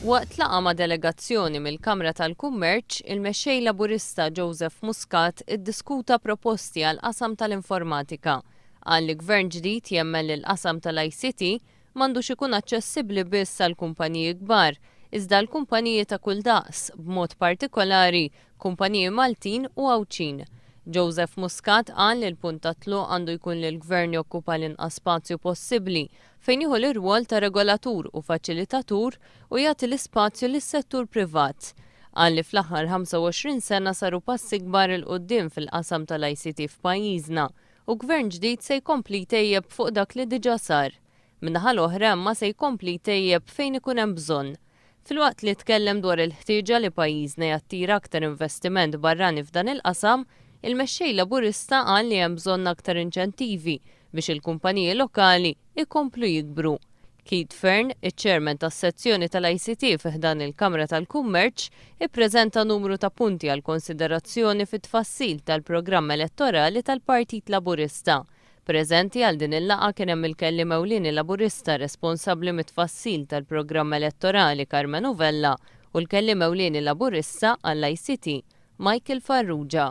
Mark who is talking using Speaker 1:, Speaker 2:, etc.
Speaker 1: Waqt laqgħa ma' delegazzjoni mill-Kamra tal-Kummerċ, il-Mexxej Laburista Joseph Muscat iddiskuta proposti għall-qasam tal-informatika. Qal li Gvern ġdid jemmen li l-qasam tal-ICT m'għandux ikun aċċessibbli biss għal kumpaniji kbar, iżda għal kumpaniji ta' kull daqs, b'mod partikolari kumpaniji Maltin u Għawdxin. Joseph Muscat qal li l-punt tat-tluq għandu jkun li l-Gvern jokkupa l-inqas spazju possibbli fejn jieħu l-irwol ta' regolatur u faċilitatur u jagħti l-ispazju lis-settur privat. Qal li fl-aħħar 25 sena saru passi kbar 'il quddiem fil-qasam tal-ICT f'pajjiżna u gvern ġdid se jkompli jtejjeb fuq dak li diġà sar. Min-naħa l-oħra imma se jkompli jtejjeb fejn ikun hemm bżonn. Filwaqt li tkellem dwar il-ħtieġa li pajjiżna jattira aktar investiment barrani f'dan il-qasam, il-Mexxej Laburista qal li hemm bżonn aktar inċentivi biex il-kumpaniji lokali jkomplu jikbru. Keith Fearne, iċ-Chairman tas-Sezzjoni tal-ICT fi ħdan il-Kamra tal-Kummerċ, ippreżenta numru ta' punti għall-konsiderazzjoni fit-tfassil tal-programm elettorali tal-Partit Laburista. Preżenti għal din il-laqgħa kien hemm il-Kelliem Ewlieni Laburista responsabbli mit-tfassil tal-programm elettorali Karmenu Vella u l-Kelliem Ewlieni Laburista għall-ICT Michael Farrugia.